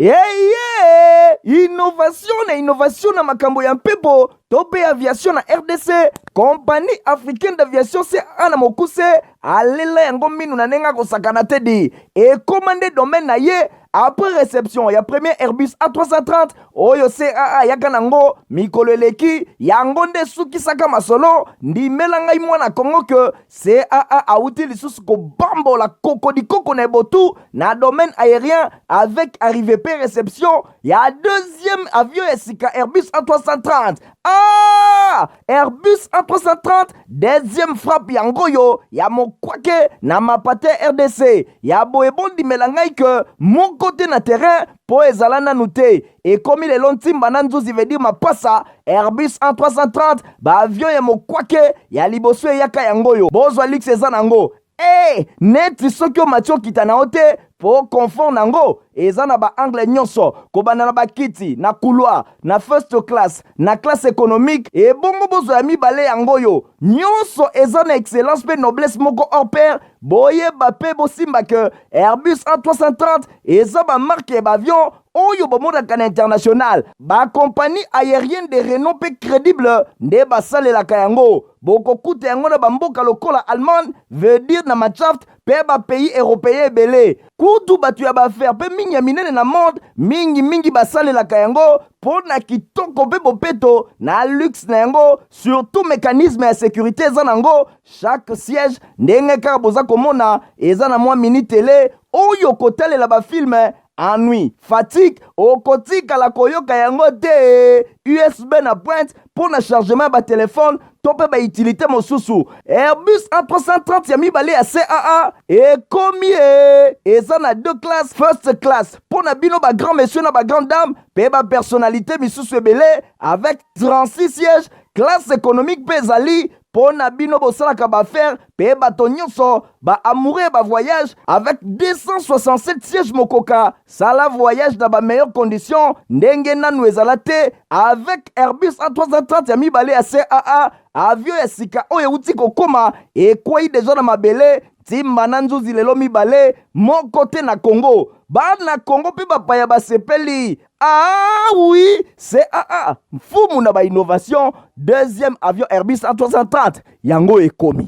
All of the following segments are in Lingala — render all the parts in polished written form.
Eye! Innovation na innovation na makambo ya mpepo to mpe aviation na rdc, Compagnie africaine d'aviation CAA na mokuse alela yango minu na ndenge akosakana te di ekoma nde domaine na ye après reception ya premier Airbus A330 oyo CAA ayaka nango mikolo eleki, yango nde esukisaka masolo. Ndimela ngai mwana Congo que CAA awuti lisusu kobambola kokodikoko na ebotu na domaine aérien avec arrivée pe reception ya deuxième avion ya sika Airbus A330. Ah! Airbus A330 deuxième frappe yango oyo ya mokwake na mapate RDC ya boye, bondimela ngai ke moko te na terrain mpo ezala nanu te. Ekomi lelo ntimba na nzuzi veut dire mapasa Airbus A330 baavion ya mokwake ya liboso eyaka yango oyo bozwa luxe eza nango e neti soki omati okita na yo te mpo confort nango eza na baangle nyonso, kobanda na bakiti na couloir, na first class, na classe économique. Ebongo bozwa ya mibale yango oyo nyonso eza na excellence mpe noblesse moko hors pair. Boyeba mpe bosimba ke Airbus A330 eza bamarque ya baavion oyo bomonaka na international. Bakompagnie aérienne de renom mpe crédible nde basalelaka yango. Bokokuta yango na bamboka lokola Allemagne, veut dire na Mannschaft, mpe bapays européen ebele. Kutu bato ya baaffaire mpe mingi ya minene na monde mingimingi basalelaka yango mpo na kitoko mpe bopeto na luxe na yango, surtout mécanisme ya sécurité eza nango. Chaque siège, ndenge kaka boza komona, eza na mwa mini télé oyo kotalela bafilme. Ennui, fatigue okotikala koyoka yango te. USB na pointe mpo na chargement ya batelefone to mpe bautilité mosusu. Airbus A330 ya mibale ya CAA ekomi e eza na deux classes: first class mpo na bino bagrand monsieur na bagrand dame mpe bapersonnalité misusu ebele avec 36 sièges. Classe économique mpe ezali mpo na bino bosalaka baaffaire mpe bato nyonso baamoureux ya bavoyage avec 267 sièges. Mokoka sala voyage na bameilleure condition ndenge nanu ezala te avec Airbus A330 ya mibale ya CAA. Avion ya sika oyo euti kokóma, ekwei deja na mabele ntimba na nzuzi lelo mibale moko te na Congo. Bana Congo mpe bapaya basepeli. Ah oui, CAA mfumu na bainnovation, deuxième avion Airbus A330 yango ekomi.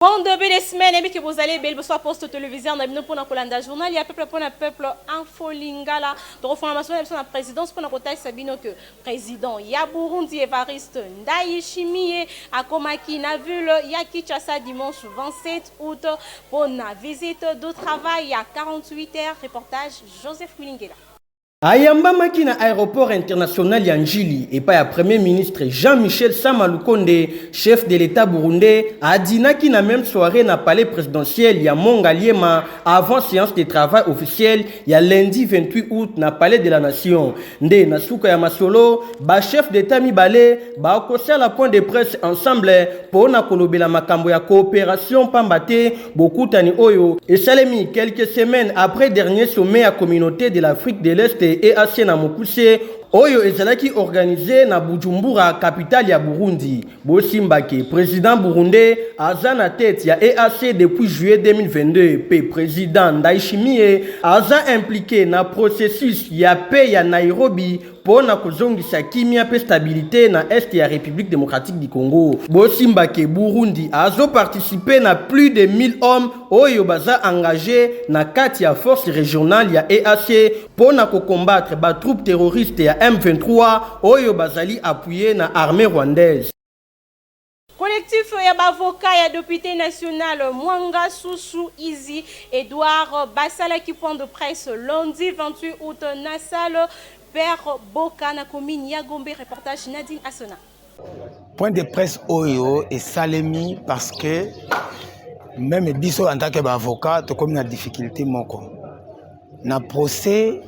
Bon début de semaine, ebi bozali ebele liboso ya poste téléviseur na bino mpona kolanda journal ya peuple mpona peuple, Info Lingala. Tokofonga masolo na biso na présidence mpona kotalisa bino ke président ya Burundi Evariste Ndayishimiye akomaki na ville ya Kinshasa dimanche 27 août mpona visite de travail ya 48 heures. Reportage Joseph Wilingela. Ayambamaki na aéroport international ya Njili epai ya premier ministre Jean-Michel Sama Lukonde. Chef de l'État burundais adinaki na même soirée na palais présidentiel ya Mont Ngaliema avant séance de travail officielle ya lundi 28 août na palais de la Nation. Nde na suka ya masolo, bachef d'État mibale bakosala point de presse ensemble mpo na kolobela makambo ya coopération, pamba te bokutani oyo esalemi quelques semaines après dernier sommet ya Communauté de l'Afrique de l'Est, EAC na mokuse, oyo ezalaki organisé na Bujumbura, capitale ya Burundi. Bosimbake président burundais aza na tête ya EAC depuis juillet 2022 mpe président Ndayishimiye aza impliqué na processus ya paix ya Nairobi mpo na kozongisa kimia mpe stabilité na est ya République démocratique du Congo. Bosimbake Burundi azoparticipe na plus de 1000 hommes oyo baza engagé na kati ya force régionale ya EAC mpo na kocombattre batroupe terroriste ya M23 oyo bazali appuyé na armée rwandaise. Collectif ya bavocat ya député national Mwangachuchu Izi Edouard basalaki point de presse lundi 28 août na salle Père Boka na commune ya Gombe. Reportage Nadine Asona. Point de presse oyo esalemi parce que même biso en tant que baavocat tokomi na difficulté moko na procès.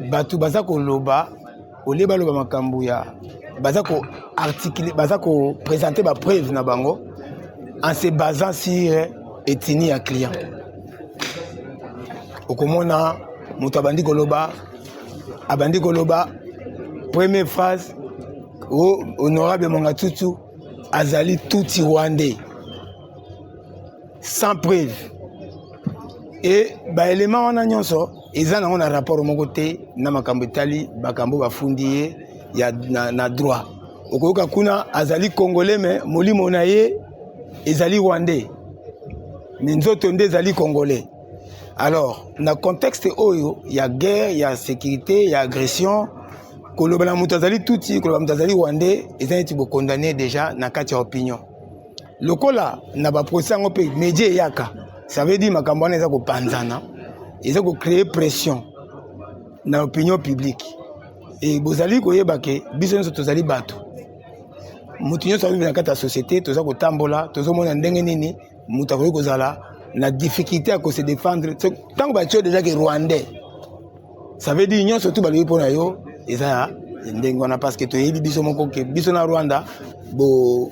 Bato baza koloba, olie baloba makambo ya baza koarticule, baza koprésente bapreuve na bango en se basant sur ethnie ya client. Okomona moto abandi koloba, abandi koloba première phrase: "O honorable Mwangachuchu azali tutsi rwandais", sans preuve. E baélément wana nyonso Eza nango na rapport moko te na makambo etali makambo bafundi ye ya na droit. Okoyoka kuna azali congolais mais molimo na ye ezali rwandais, mais nzoto nde ezali congolais. Alors na contexte oyo ya guerre, ya sécurité, ya agression, koloba na moto azali tutsi, koloba moto azali rwandais, eza neti bokondamner déjà na kati ya opinion. Lokola na baprocès yango mpe média eyaka, ça veut dire makambo wana eza kopanzana, eza kocréer pression na opinion publique. E bozali koyeba ke biso nyonso tozali bato, moto nyonso azovi na kati ya société, toza kotambola, tozomona ndenge nini moto akoki kozala na difficulté ya kose défendre. Ntango batie déjà ke rwandais, ça veut dire nyonso tu balobi mpo na yo eza ya ndenge wana, parce que toyebi biso moko ke biso na Rwanda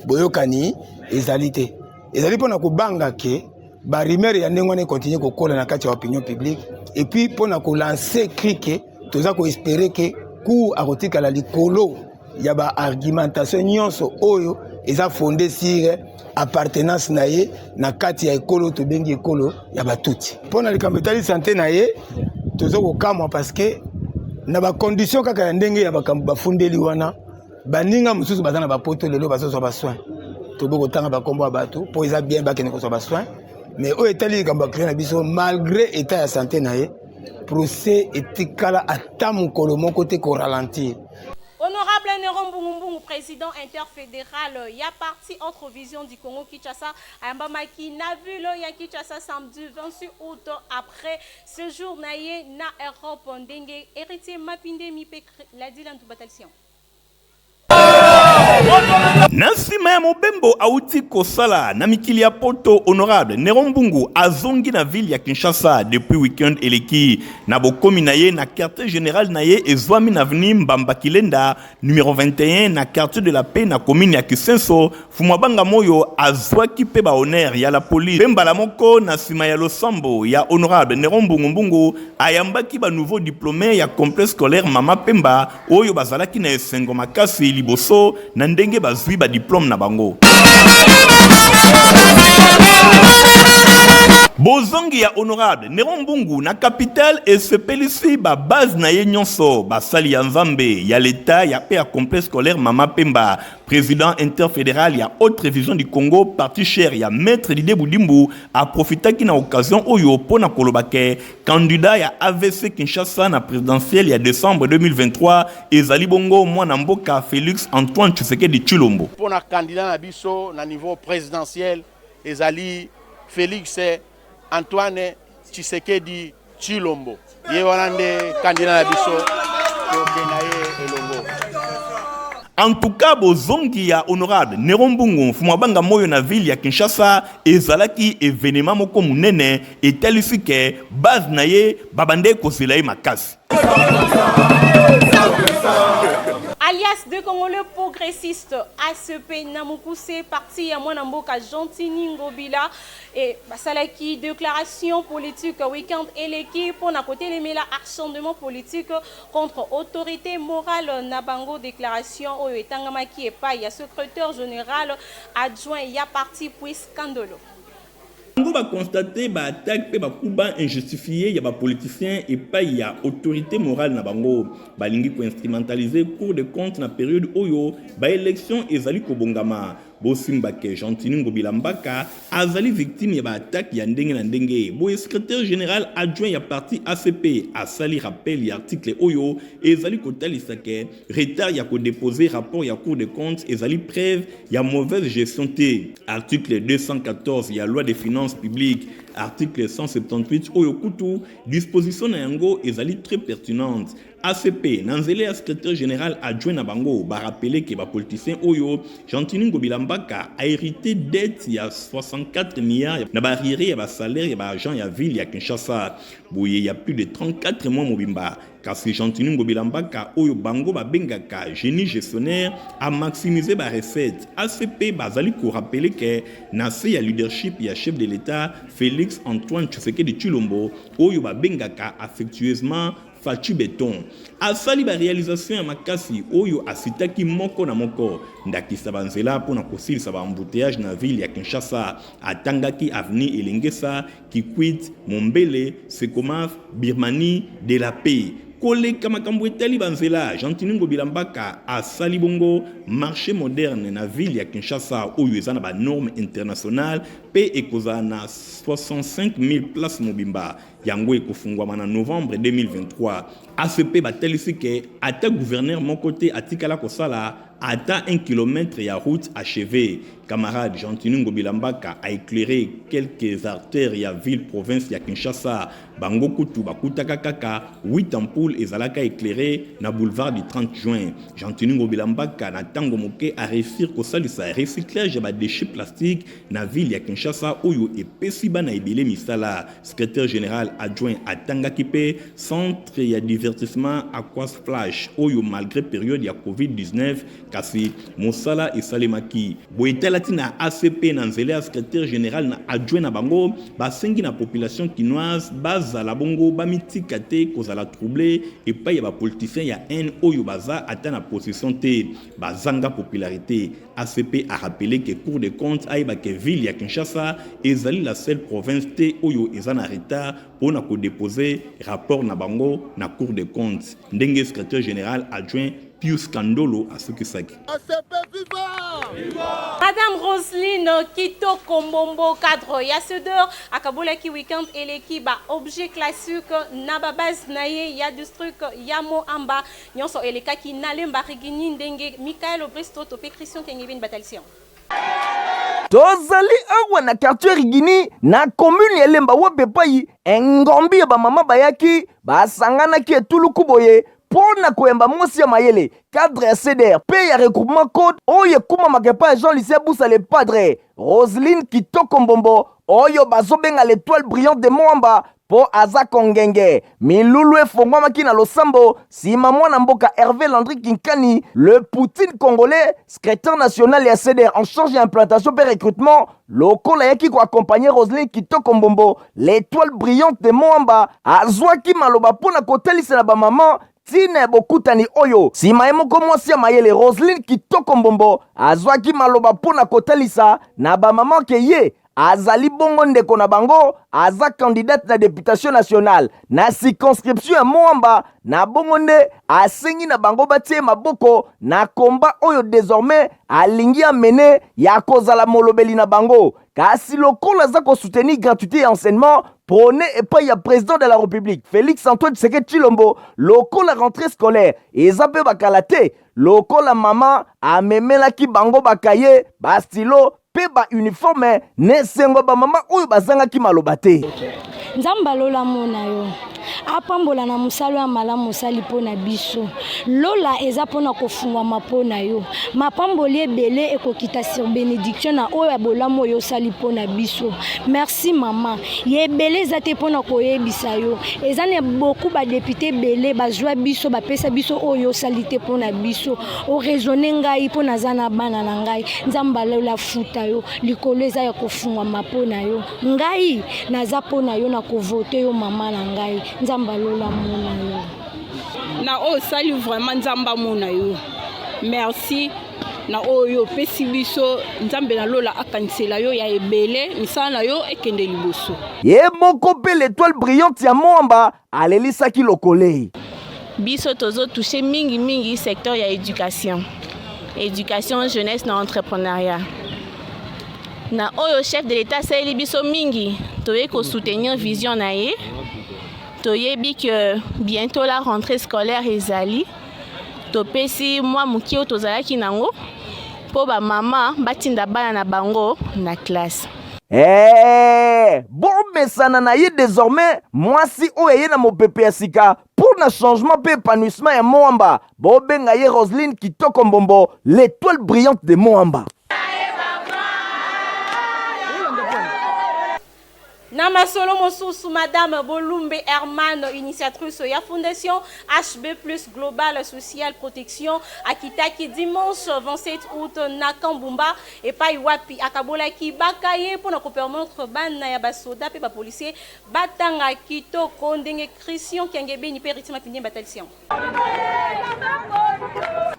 boyokani ezali te. Ezali mpona kobanga ke barumeur ya ndenge wana econtinuer kokola na kati ya opinion publique, et puis mpona kolancer cri ke toza koespérer ke cour akotikala likolo ya baargumentation nyonso oyo eza fondé sur appartenance na ye na kati ya ekolo tobengi ekolo ya Batutsi. Mpo na likambo etali santé na ye, toza kokamwa parce que na bacondition kaka ya ndenge ya bakambo bafundeli wana, baninga mosusu baza na bapoto lelo bazozwa basoin. Toboyi kotanga bakombo ya bato mpo eza bien bakende kozwa basoin, mais oyo etali likambo ya client na biso, malgré état ya santé na ye, procès etikala ata mokolo moko te koralentir. Honorable Néron Mbungu, président interfédéral ya parti Autre Vision du Congo Kinshasa, ayambamaki na ville ya Kinshasa samedi 26 août après séjour na ye na Europe. Ndenge Héritier Mapinde mpe Ladila Ntubatalsion. Na nsima ya mobembo awuti kosala na mikili ya Poto, honorable Néron Mbungu azongi na ville ya Kinshasa depuis weekend eleki. Na bokomi na ye na quartier général na ye ezwami na avenue Mbamba Kilenda numéro 21 na quartier de la Paix na commune ya Kisenso, Fumwa Banga Moyo azwaki mpe bahonneur ya la police. Mpe mbala moko na nsima ya losambo ya honorable Néron Mbungu Mbungu, ayambaki banouveau diplômé ya complexe scolaire Mama Pemba oyo bazalaki na esengo makasi liboso na ndenge bazwi badiplôme na bango. Bozongi ya honorable Néron Mbungu na capitale esepelisi babase na ye nyonso, basali ya Nzambe, ya leta ya mpe ya complexe scolaire Mama Pemba. Président interfédéral ya Autre Vision du Congo, parti cher ya maître Dide Budimbu, aprofitaki na occasion oyo mpo na koloba ke candidat ya AVC Kinshasa na présidentielle ya décembre 2023 ezali bongo mwana mboka Félix Antoine Tshisekedi Tshilombo. Mpo na candidat na biso na niveau présidentiel ezali Félix Antoine Tshisekedi Tshilombo. Ye wana nde candidat na biso, tokende na ye elongo. En tout cas, bozongi ya honorable Néron Mbungu Mfumu Banga Moyo na ville ya Kinshasa ezalaki événement moko monene, etalisi ke base na ye babande kozela ye makasi. Alliance de Congolais progressistes ACP na mokuse, parti ya mwana mboka Gentiny Ngobila, e basalaki déclaration politique week-end eleki mpona kotelemela acharnement politique contre autorité morale na bango. Déclaration oyo etangamaki epai ya secrétaire général adjoint ya parti Puis Kandolo. Bango baconstater baattaque mpe bakuba injustifié ya bapoliticien epai ya autorité morale na bango. Balingi koinstrumentaliser Cour de compte na période oyo baélection ezali kobongama. Bosimba ke Gentiny Ngobila Mbaka azali victime ya baattaque ya ndenge na ndenge. Boye secrétaire général adjoint ya parti ACP asali rappel ya article oyo ezali kotalisa ke retard ya kodéposer rapport ya Cour de compte ezali preuve ya mauvaise gestion te, article 214 ya loi des finances publiques, article 178 oyo kutu disposition na yango ezali très pertinente. ACP na nzela ya secrétaire général adjoint na bango barappeler ke bapoliticien oyo Gentiny Ngobila Mbaka ahérité dette ya 64 milliards na baarriéré ya basalaire ya baagent ya ville ya Kinshasa boye ya plus de 34 mois mobimba. Kasi Gentiny Ngobila Mbaka oyo bango babengaka génie gestionnaire amaximiser barecette. ACP bazali korappeler ke na se ya leadership ya chef de l'État Félix Antoine Tshisekedi Tshilombo oyo babengaka affectueusement. Fatshi Beton. Asali ba realisations ya makasi oyo a citaki moko na moko, ndakisa ba nzela mpo na kosilisa ba embouteillages na ville ya Kinshasa. Atangaki avenue Elengesa, Kikwit, Mombele, Secomaf, Birmanie, de la Paix. Koleka makambo etali ba nzela, Gentiny Ngobila Mbaka asali bongo marche moderne na ville ya Kinshasa oyo eza na ba normes internationales mpe ekozala na 65.000 places mobimba. Yango ekofungwama na novembre 2023. ACP batalisi ke ata gouverneur moko te atikala kosala ata un kilomètre ya route achevee. Camarade Gentiny Ngobila Mbaka a eclaire quelques artères ya ville province ya Kinshasa. Bango kutu bakutaka kaka 8 ampoules ezalaka eclaire na boulevard du 30 juin. Gentiny Ngobila Mbaka na tango moke a reussir kosalisa recyclage ya ba dechets plastiques na ville ya Kinshasa oyo epesi bana ebele misala. Secretaire general adjoint atangaki mpe centre ya divertissement Aquasplash oyo malgre periode ya Covid 19 kasi mosala esalemaki. Boye tala tina ACP na nzela ya secretaire general na adjoint na bango basengi na population kinoise bazala bongo bamitika te kozala trouble epai ya ba politiciens ya haine oyo baza ata na position te bazanga popularite. ACP a rappeler que Cour des comptes ayeba que ville ya Kinshasa ezali la seule province te oyo eza na retard pona ko deposer rapport na bango na Cour des comptes, ndenge secretaire general adjoint Pius Kandolo asukisaki. ACP viva! Madame Roseline Kitoko Mbombo, cadre ya CEDER, akabolaki week-end eleki ba objets classiques na ba base na ye ya district ya Mont-Amba. Nionso elekaki na Lemba Rigini ndenge Michael Obristo to pe Christian Kengebeni batalisi yango. Tozali awa na quartier Rigini na commune ya Lemba wapi epai engombi ya bamama bayaki basanganaki etuluku boye mpo na koyamba mwasi ya mayele cadre ya CDR mpe ya regroupement code oyo ekumamaka epai ya Jean Lucien Busa le Padre Roseline Kitoko Mbombo oyo bazobenga l'etoile brillante de Moamba mpo aza kongenge. Milulu efongwamaki na losambo nsima mwana mboka Herve Landry Kinkani, le Poutine congolais, secrétaire national ya CDR en charge ya implantation mpe recrutement, lokola ayaki koaccompagne Roseline Kitoko Mbombo, l'étoile brillante de Moamba, azwaki maloba mpo na kotalisa na bamama ntina ya bokutani oyo. Nsima ye moko mwasi ya mayele Roseline Kitoko Mbombo azwaki maloba mpo na kotalisa na bamama ke ye azali bongo ndeko na bango, aza candidate na deputation nationale na circonscription ya Moamba, na bongo nde asengi na bango batie maboko na combat oyo désormais alingi amene ya kozala molobeli na bango. Kasi lokola aza ko soutenir gratuité ya enseignement prôné epai ya président de la République Félix Antoine Tshisekedi Tshilombo, lokola rentrée scolaire eza mpe bakala te, lokola mama amemelaki bango bakaye, bastilo mpe ba uniforme, na esengo bamama oyo bazangaki maloba te. Nzambe alola mona yo, apambola na mosala ya malamu osali mpo na biso. Lola eza mpo na kofungwama mpo na yo. Mapamboli ebele ekokita sur benediction na oyo ya bolamu oyo osali mpo na biso. Merci mama. Ya ebele eza te mpo na koyebisa yo. Eza na beaucoup ba depute ebele bazwa biso bapesa biso oyo osali te mpo na biso. O raisonne ngai mpo naza na bana na ngai. Nzambe alola afuta yo. Likolo eza ya kofungwama mpo na yo. Ngai naza mpo na yo na kovote yo mama na ngai. Nzambe alola amona yo. Na oyo osali vraiment Nzambe amona yo. Merci na oyo opesi biso. Nzambe na lola akanisela yo ya ebele, misala na yo ekende liboso. Ye moko mpe l'etoile brillante ya Moamba alelisaki lokolei. Biso tozo toucher mingi mingi secteur ya education. Education, jeunesse na entrepreneuriat. Na oyo chef de l'État asaleli biso mingi, toyei ko soutenir vision na ye. Toyebi que bientôt la rentrée scolaire ezali. Topesi mwa moke oyo tozalaki nango mpo ba mama batinda bana na bango na classe. Eeh, bomesana na ye desormais mwasi oyo aye na mopepe ya sika pour na changement pe epanouissement ya Moamba. Bobenga ye Roseline Kitoko Mbombo, l'etoile brillante de Moamba. Na masolo mosusu, Madame Bolumbe Herman, initiatrice ya Fondation HB Plus Global Social Protection, akitaki dimanche 27 août na Kambumba epai wapi akabolaki ba cahiers mpo na ko permettre bana ya basoda mpe ba policiers batanga kitoko ndenge Christian Kiangebeni mpe Heritier Mapindie batalisi yango.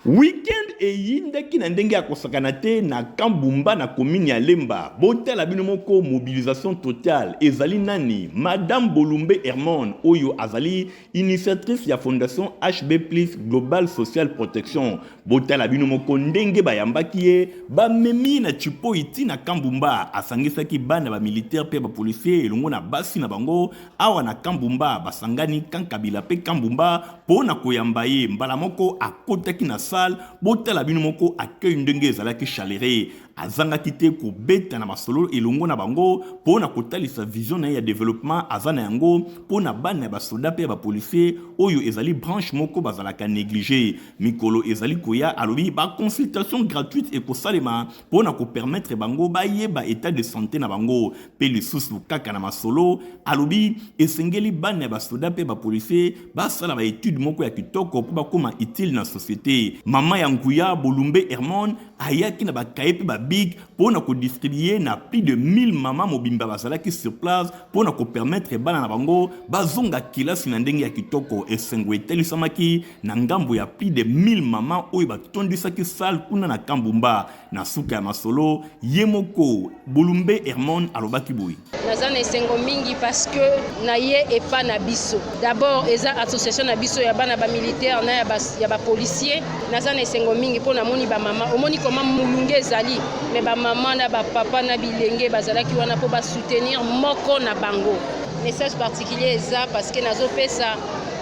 Week-end eyindaki na ndenge ya kosakana te na camp Bumba na commune ya Lemba. Botala bino moko mobilisation totale. Ezali nani? Madame Bolumbe Hermone oyo azali initiatrice ya fondation HB plus Global Social Protection. Botala bino moko ndenge bayambaki ye, bamemi ye na Tshipoyi ti na camp Bumba. Asangisaki bana ba militaires pe ba policiers elongo na basi na bango Awa na Camp Bumba, basangani Camp Kabila pe Camp Bumba po na koyamba ye. Mbala moko akotaki na salle, botala bino moko accueil ndenge ezalaki chaleureux. Azangaki te kobeta na masolo elongo na bango po na kotalisa vision na ye ya developpement aza na yango po na bana ya ba soda pe ya ba policiers oyo ezali branche moko bazalaka negliger. Mikolo ezali koya, alobi ba consultations gratuites ekosalema po na ko permettre bango bayeba etat de sante na bango. Pe lisusu kaka na masolo, alobi esengeli bana ya ba soda pe ba policiers basala ba etudes moko ya kitoko po bakoma utile na societe. Mama ya nguya Bolumbe Hermone ayaki na ba cahiers pe ba bic po na ko distribuer na plus de 1000 mama mobimba bazalaki sur place po na ko permettre bana na bango bazonga kelasi na ndenge ya kitoko. Esengo etalisamaki na ngambo ya plus de 1000 mama oyo batondisaki salle kuna na Camp Bumba. Na suka ya masolo, ye moko Bolumbe Hermone alobaki boye. Naza na esengo mingi parce que na ye epa na biso. D'abord eza association na biso ya bana ba militaire na ya ba policier. Naza na esengo mingi mpo namoni ba mama. Omoni comment molunge ezali mais ba mama na ba papa na bilenge bazalaki wana mpo ba soutenir moko na bango. Message particulier eza parce que nazopesa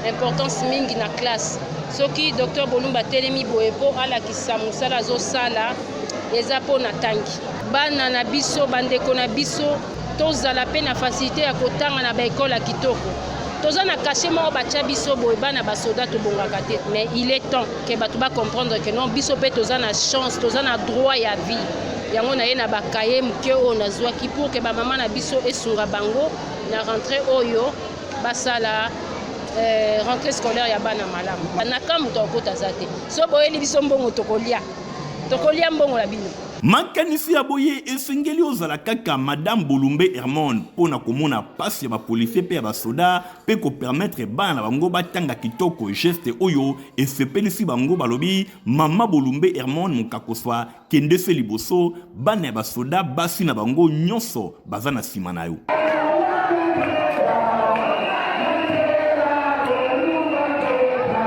importance mingi na classe. Soki Docteur Bolumba atelemi boye mpo alakisa mosala azosala eza mpo na tangi bana na biso, bandeko na biso, tozala mpe na facilité ya kotanga na baekole ya kitoko. Toza na cachet moko batya biso boye, bana basoda tobongaka te, mais il est temps que bato ba comprendre que non, biso mpe toza na chance, toza na droit ya vie. Yango naye na bakaye moke oyo nazwaki pour que bamama na biso esunga bango na rentrée oyo basala eh, rentrée scolaire ya bana malamu. Na ka moto akota aza te, so boyeli biso mbongo tokolia, tokolia mbongo na bino. Makanisi ya boye esengeli ozala kaka Madame Bolumbe Hermone mpo na komona pasi ya ba policiers mpe ya ba soda mpe ko permettre bana na bango batanga kitoko geste oyo esepelisi bango balobi Mama Bolumbe Hermone Mokakoswa kende se liboso bana ya ba soda basi na bango nyonso baza na sima na yo.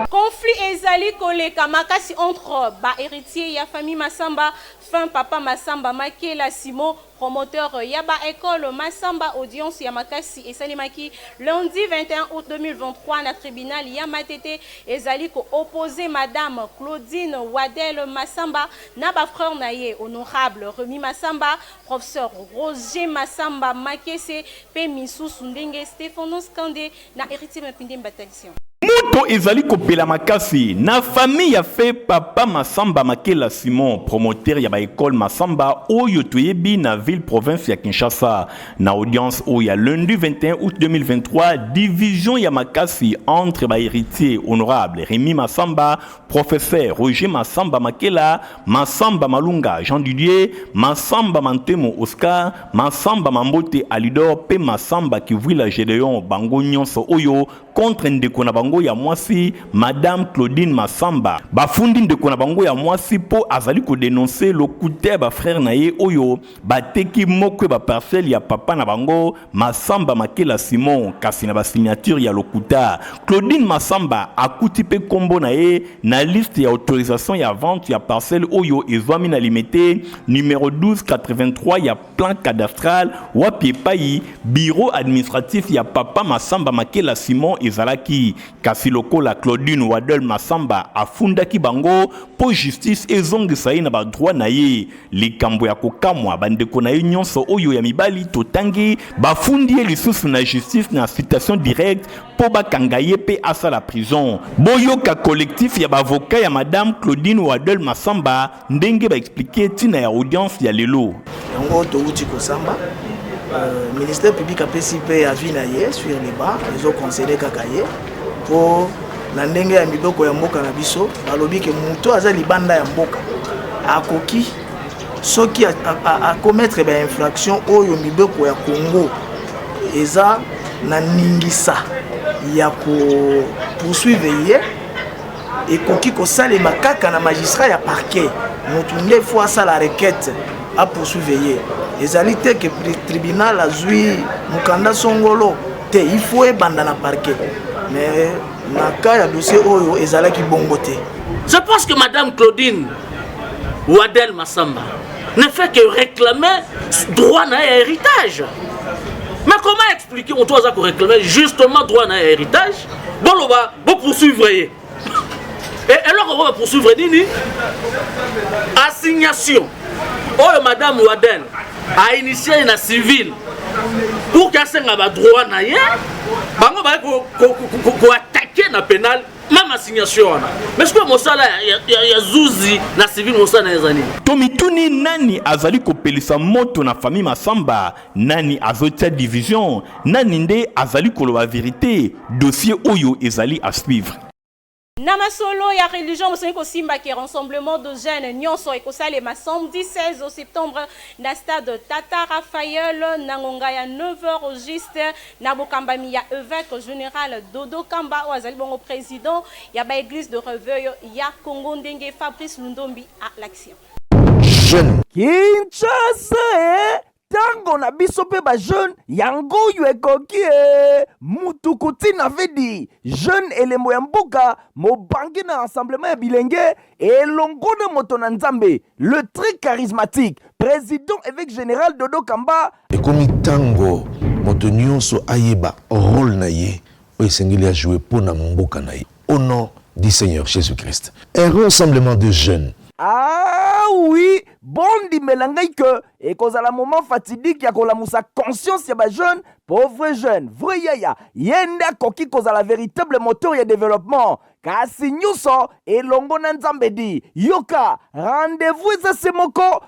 Conflit ezali koleka makasi entre ba heritiers ya famille Massamba, fin papa Massamba Makela Simon, promoteur ya ba ecole Massamba. Audience ya makasi esalemaki lundi 21 août 2023 na tribunal ya Matete ezali ko opposer madame Claudine Wadel Massamba na ba frères na ye honorable Remy Massamba, professeur Roger Massamba Makese pe misusu ndenge Stephanos Kande na Heritier Mapinde batalisi yango. Moto ezali kopela makasi na famille ya feu papa Massamba Makela Simon, promoteur ya ba ecoles Massamba oyo toyebi na ville province ya Kinshasa. Na audience oyo ya lundi 21 août 2023, division ya makasi entre ba heritiers honorable Remy Massamba, professeur Roger Massamba Makela, Massamba Malunga Jean Didier, Massamba Mantemo Oscar, Massamba Mambote Alidor pe Massamba Kivuila Gedeon bango nyonso oyo contre ndeko na bango ya mwasi Madame Claudine Massamba. Bafundi ndeko na bango ya mwasi po azali ko denoncer lokuta ya ba frères na ye oyo bateki moko ya ba parcelles ya papa na bango Massamba Makela Simon kasi na ba signature ya lokuta. Claudine Massamba akuti pe kombo na ye na liste ya autorisation ya vente ya parcelle oyo ezwami na Limete numero 1283 ya plan cadastral wapi epayi bureau administratif ya papa Massamba Makela Simon ezalaki. Kasi lokola Claudine Wadol Massamba afundaki bango po justice ezongisa ye na ba droits na ye, likambo ya kokamwa, bandeko na ye nyonso oyo ya mibali totangi bafundi ye lisusu na justice na citation directe po bakanga ye pe asala prison. Boyoka collectif ya ba avocats ya madame Claudine Wadol Massamba ndenge ba expliquer tina ya audience ya lelo. Yango towuti kosamba. Euh, ministère public apesi mpe avis na ye sur le banc ezoconseille kaka ye mpo na ndenge ya mibeko ya mboka na biso balobi ke moto aza libanda ya mboka akoki soki akomettre bainfraction oyo mibeko ya congo eza na ningisa ya kopoursuivre ye ekoki kosalema kaka na magistrat ya parquet motu nde fo asala requête apoursuivre ye ezali te ke tribunal azwi mokanda songolo te il faut ebanda na parquet mais na cas ya dossier oyo ezalaki bongo te. Je pense que madame Claudine Wadel Massamba ne fait que réclamer droit na héritage. Mais comment expliquer moto aza koréclamer justement droit na héritage boloba bopoursuivre ye e eloko oyo bapoursuivre nini assignation oyo madame Wadel a initié ye na civil pour que asenga badroit na ye bango baye koattaquer na pénal même assignation wana mais sikoyo mosala ya zuzi na civil mosala na eza nini? Tomituni nani azali kopelisa moto na famille Masamba, nani azotia division, nani nde azali koloba verité? Dossier oyo ezali à suivre. Na masolo ya religion, mosongi kosimbaki rassemblement de jeunes nyonso ekosalema samedi 16 septembre na stade Tata Raphaël na ngonga ya 9h au juste, na bokambami ya évêque général Dodo Kamba oyo azali bongo président ya baéglise de réveil ya Congo, ndenge Fabrice Lundombi alakisi. Jeune Kinshasa e ntango na biso mpe bajeune yango oyo ekoki e mutu kutina vedi jeune elembo ya mboka mobangi na rassemblement ya bilenge elongo na moto na Nzambe, le très charismatique président évêque général Dodo Kamba. Ekomi ntango moto nyonso ayeba rôle na ye oyo esengeli ajouer mpo na mboka na ye. Au nom du Seigneur Jésus-Christ, un rassemblement de jeunes. Ah oui, bondimela ngai ke ekozala moment fatidique ya kolamusa conscience ya bajeune. Pauvre jeune, vrai yaya, ye nde akoki kozala véritable moteur ya développement, kasi nyonso elongo na Nzambe. Di yoka, rendez-vous eza se moko.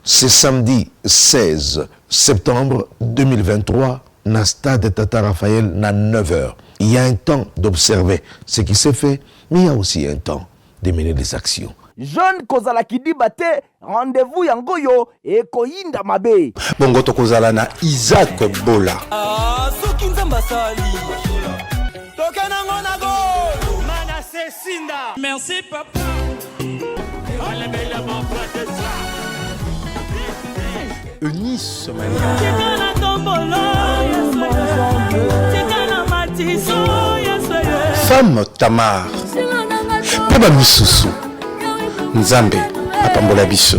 C'est samedi 16 septembre 2023 na stade Tata Raphaël na 9h. Il y a un temps d'observer ce qui s'est fait, mais il y a aussi un temps de mener des actions. Jeune, kozala kidiba te, rendez-vous yango oyo ekoyinda mabe. Bongo tokozala na Isaac Bola. Ah, soki Nzambe asali tokenango na gol Manase Sinda, merci papa. Eunice Mania. Tika na tombolo, tika na matiso. Femme Tamar mpe bamisusu, Nzambe apambola biso.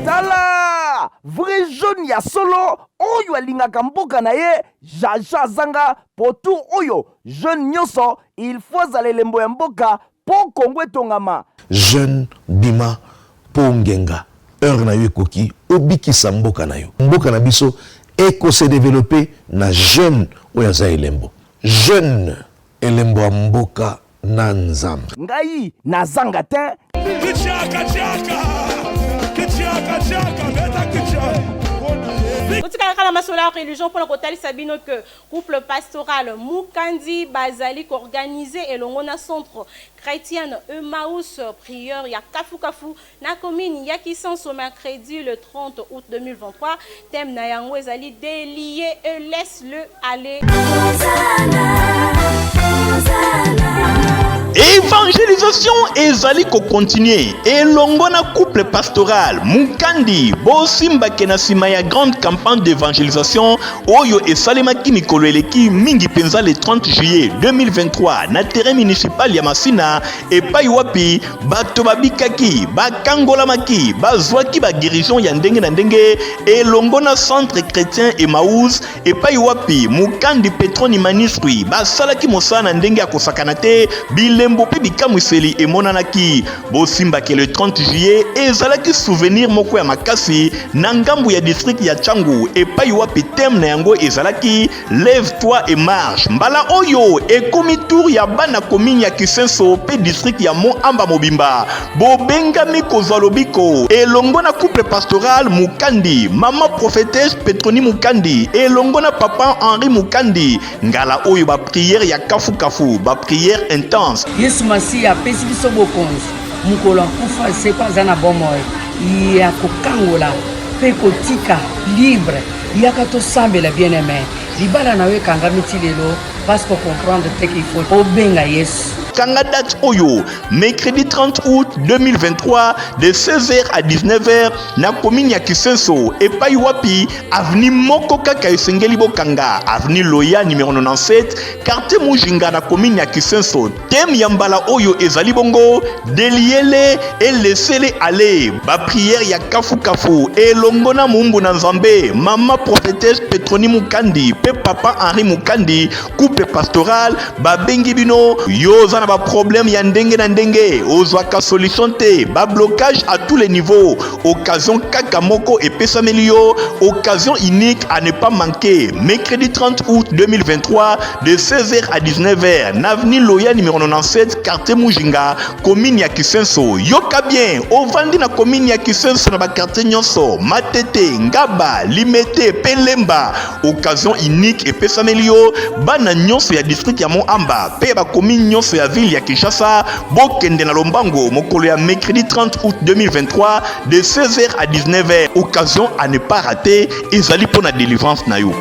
Tala, vrai jeune ya solo oyo alingaka mboka na ye, jaja azanga potu oyo. Jeune nyonso il faut azala elembo ya mboka mpo Kongo etongama. Jeune, bima mpo ngenga heure na yo ekoki obikisa mboka na yo. Mboka na biso ekose développer na jeune oyo aza elembo. Jeune elembo ya mboka na Nzambe. Ngai nazanga te. Kichaka chaka kichaka chaka beta kichaka. Totikala kaka na masolo ya religion mpona kotalisa bino ke couple pastoral Mukandi bazali koorganiser elongo na centre chrétienne Emmaus prière ya Kafukafu na commune ya Kisenso mercredi le 30 août 2023. Thème na yango ezali "Délié et laisse-le aller". Évangélisation ezali kocontinuer elongo na couple pastoral Mukandi. Bosimbake na nsima ya grande campagne d'évangélisation oyo esalemaki mikolo eleki mingi mpenza le 30 juillet 2023 na terrain municipal ya Masina, epai wapi bato babikaki, bakangolamaki, bazwaki baguérison ya ndenge na ndenge elongo na centre chrétien Emmaus, epai wapi Mukandi Petroni Manuscrit basalaki mosala na ndenge ya kosakana te bilembo. mpe bikamwiseli emonanaki. Bosimba ke le 30 juillet ezalaki souvenir moko ya makasi na ngambu ya district ya Tshangu epai wapi thème na yango ezalaki Lève-toi et marche. Mbala oyo ekomi tour ya bana commune ya Kisenso mpe district ya Mont Amba mobimba. Bobengami kozwa lobiko elongo na couple pastoral Mukandi, mama prophétesse Petroni Mukandi elongo na papa Henri Mukandi. Ngala oyo ba prière ya kafu kafu, ba prière intense. Yesu Masiya apesi biso bokonzi mokolo akufa asekwa aza na bomoi ya kokangola mpe kotika libre. Yaka tosambela bien aime libala na yo ekangami ti lelo parce que comprendre te qu'il faut obenga Yesu. Kanga date oyo mercredi 30 août 2023 de 16h à 19h na commune ya Kisenso epai wapi avenue moko kaka esengeli bokanga avenue Loya numéro 97 quartier Mujinga na commune ya Kisenso. Thème ya mbala oyo ezali bongo deliele et laissez-les aller. Ba prière ya kafu kafu elongo na mumbu na Nzambe, mama prophétesse Petroni Mukandi pe papa Henri Mukandi, couple pastoral babengi bino yo oza na ba problème ya ndenge na ndenge, ozwaka solution te, ba blocage à tous les niveaux, occasion kaka moko epesameli yo, occasion unique à ne pas manquer. Mercredi 30 août 2023 de 16h à 19h na avenue Loya numéro 97 quartier Mujinga commune ya Kisenso. Yoka bien, ovandi na commune ya Kisenso na ba quartier nyonso Matete, Ngaba, Limete pe Lemba. Occasion unique epesameli yo bana nyonso ya district ya Mont-Amba pe ya ba commune nyonso ya ville ya Kinshasa bokende na lombango mokolo ya mercredi 30 août 2023 de 16h à 19h. Occasion à ne pas rater ezali mpo na délivrance na yo.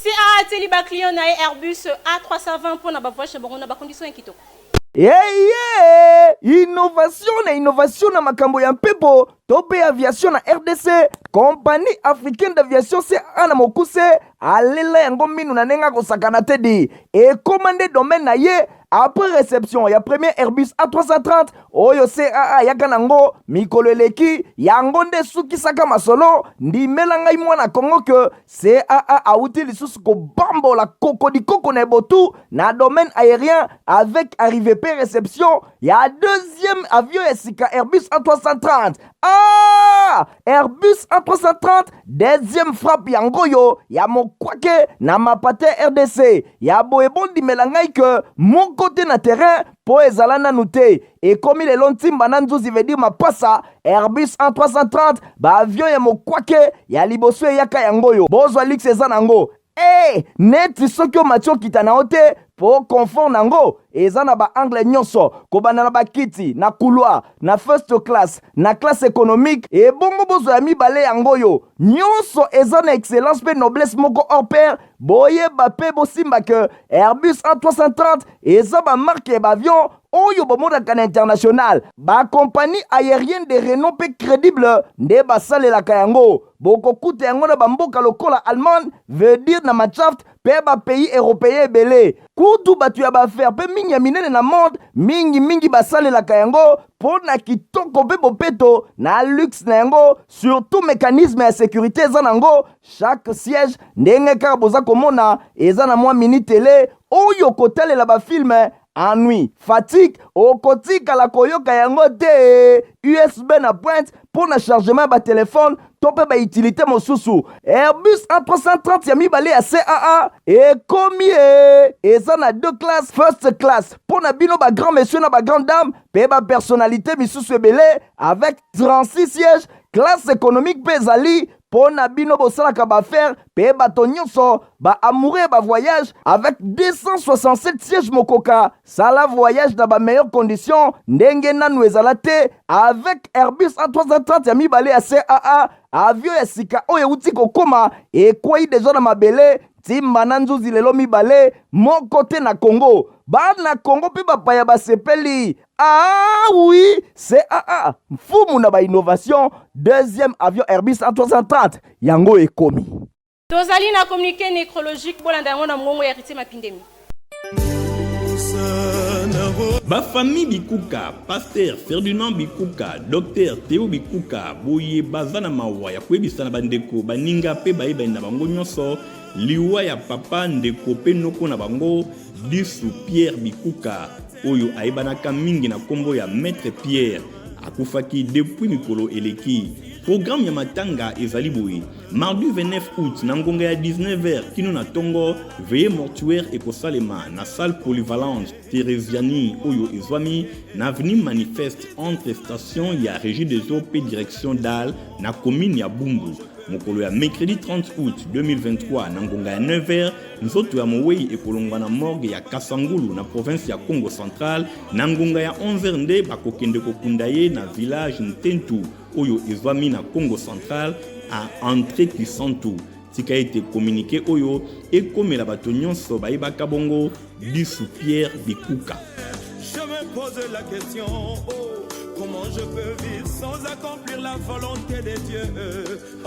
CA ateli ba client na ye Airbus A320 mpo na ba voyage na bango na ba conditions ya kitoko. Eye innovation na innovation na makambo ya mpepo to mpe aviation na RDC, Compagnie africaine d'aviation CAA na mokuse alela yango minu na ndenge akosakana te di ekoma nde domaine na ye après reception ya premier Airbus A330 oyo CAA ayaka nango mikolo eleki, yango nde esukisaka masolo. Ndimela ngai mwana Congo que CAA awuti lisusu kobambola kokodikoko na ebotu na domaine aérien avec arrivée pe reception ya deuxième avion ya sika Airbus A330. Ah! Airbus A330 deuxième frappe yango oyo ya mokwake na mapate RDC ya boye bondimela ngai que moko te na terrain po ezala nanu te ekomi lelo ntimba na nzuzi veut dire mapasa Airbus A330 ba avion ya mokwake ya liboso eyaka yango oyo bozwa luxe eza nango Eh, neti soki omati okita na yo te po confort nango eza na ba angle nyonso kobanda na bakiti na couloir na first class na classe économique ebongo bozwa ya mibale yango oyo nyonso eza na excellence mpe noblesse moko hors pair boyeba mpe bosimba ke Airbus A330 eza ba marque ya ba avion oyo bomonaka na international ba compagnie aérienne de renom mpe crédible nde basalelaka yango bokokuta yango na bamboka lokola Allemagne veut dire na Mannschaft mpe ba pays européen ebele kutu bato ya baaffaire mpe mingi ya minene na monde mingi mingi basalelaka yango mpo na kitoko mpe bopeto na luxe na yango surtout mécanisme ya sécurité eza nango chaque siège ndenge kaka boza komona eza na mwa mini tele oyo kotalela bafilme ennui fatigue okotikala koyoka yango te usb na pointe mpo na chargement ya batelefone to mpe bautilité mosusu airbus a330 ya mibale ya caa ekomi e eza na deux classe first class mpo na bino bagrand monsieur na bagrand dame mpe bapersonnalité misusu ebele avec 36 sièges classe économique mpe ezali mpo na bino bosalaka baaffaire mpe bato nyonso ba amoureux ba voyage avec 267 sièges mokoka sala voyage na ba meilleures conditions ndenge nanu ezala te avec Airbus A330 ya mibale ya CAA avion ya sika oyo euti kokoma ekwei deja na mabele ntimba na nzuzi lelo mibale moko te na Congo bana Congo mpe bapaya basepeli Ah oui, CAA, mfumu na ba innovation, deuxième avion Airbus A330 yango ekomi. Tozali na communiqué nécrologique bolanda yango na mongongo ya Héritier Mapindemi. Bafami Bikuka, Pasteur Ferdinand Bikuka, Docteur Theo Bikuka, boye baza na mawa ya koyebisa na bandeko, baninga mpe bayebani na bango nyonso liwa ya papa, ndeko mpe noko na bango. Disu Pierre Bikuka oyo ayebanaka mingi na nkombo ya Maître Pierre akufaki depuis mikolo eleki. Programme ya matanga ezali boye: mardi 29 août na ngonga ya 19h kino na tongo, veillée mortuaire ekosalema na salle polyvalente Theresiani oyo ezwami na avenue Manifeste entre station ya Régie des eaux pe direction d'Al na commune ya Bumbu. Mokolo ya mercredi 30 août 2023 na ngonga ya 9h, nzoto ya mowei ekolongwa na morgue ya Kasangulu na province ya Kongo Central. Na ngonga ya 11h nde bakokende kokunda ye na village Ntentu oyo ezwami na Kongo Central a entrée Kisantu. Tika ete communiqué oyo ekomela bato nyonso bayebaka bongo Disu Pierre Bikuka. Je me pose la question, oh, comment je peux vivre sans accomplir la volonté de Dieu.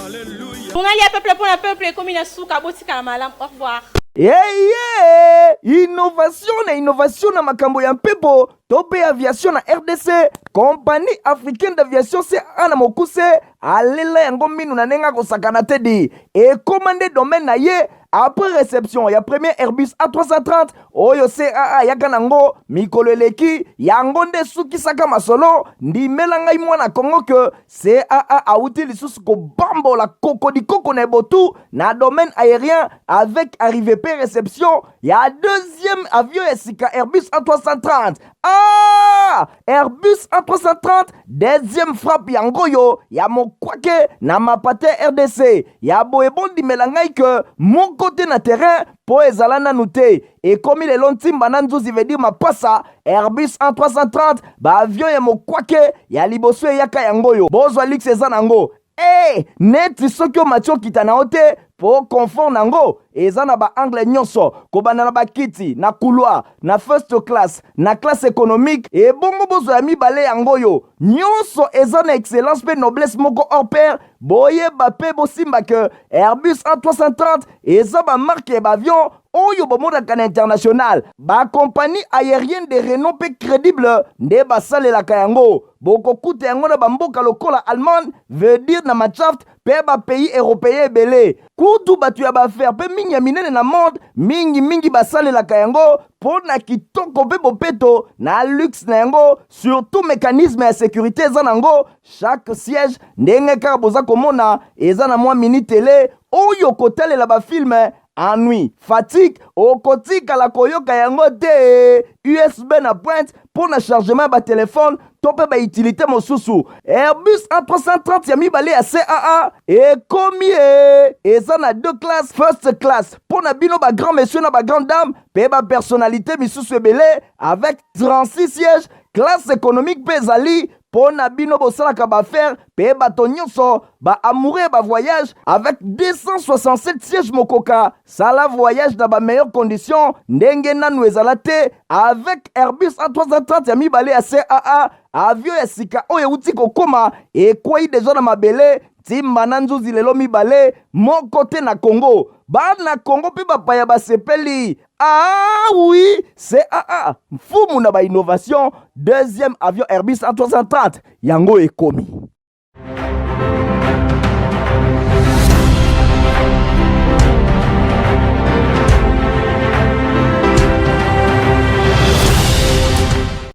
Alléluia. Journal ya peuple pour la peuple ekomi na suka, botikala malamu. Au revoir. Eye innovation na innovation na makambo ya mpepo to mpe aviation na RDC, Compagnie africaine d'aviation CAA na mokuse alela yango minu na ndenge akosakana te di ekoma nde domaine na ye. Après réception ya premier Airbus A330 oyo CAA ayaka nango mikolo eleki, yango nde esukisaka masolo. Ndimela ngai mwana Kongo ke CAA awuti lisusu kobambola kokodikoko na ebotu na domaine aérien avec arrivée pe réception ya deuxième avion ya sika Airbus A330. Ah! Airbus A330 deuxième frappe yango oyo ya mokwake na mapate RDC ya boye. Bondimela ngai ke moko te na terrain mpo ezala nanu te. Ekomi lelo ntimba na nzuzi, veut dire mapasa. Airbus A330, baavion ya mokwake ya liboso eyaka yango oyo. Bozwa luxe eza nango e neti soki omati okita na yo te, mpo confort nango eza na baangle nyonso, kobanda na bakiti na couloir, na first class, na classe économique. Ebongo bozwa ya mibale yango oyo, nyonso eza na excellence mpe noblesse moko hors pair. Boyeba mpe bosimba ke Airbus A330 eza bamarque ya baavion oyo bomonaka na international. Bacompagnie aérienne de renom mpe crédible nde basalelaka yango. Bokokuta yango na bamboka lokola Allemagne, veut dire na Mannschaft, mpe bapays européen ebele. Kutu bato ya baaffaires mpe mingi ya minene na monde mingimingi basalelaka yango mpo na kitoko mpe bopeto na luxe na yango. Surtout mécanisme ya sécurité eza nango. Chaque siège, ndenge kaka boza komona, eza na mwa mini télé oyo kotalela bafilm. Ennui, fatigue okotikala koyoka yango te. USB na pointe mpo na chargement ya batelefone to mpe bautilité mosusu. Airbus A330 ya mibale ya CAA ekomi e eza na deux classes: first class mpo na bino bagrand monsieur na bagrand dame mpe bapersonnalité misusu ebele avec 36 sièges. Classe économique mpe ezali mpo na bino bosalaka baaffaires mpe bato nyonso baamoureux ya bavoyage avec 267 sièges. Mokoka sala voyage na bameilleures conditions ndenge nanu ezala te avec Airbus A330 ya mibale ya CAA. Avion ya sika oyo euti kokóma, ekwei deja na mabele ntimba na nzuzi lelo mibale moko te na Congo. Bana Congo mpe bapaya basepeli. Ah oui, CAA, mfumu na bainnovation, deuxième avion Airbus A330 yango ekomi.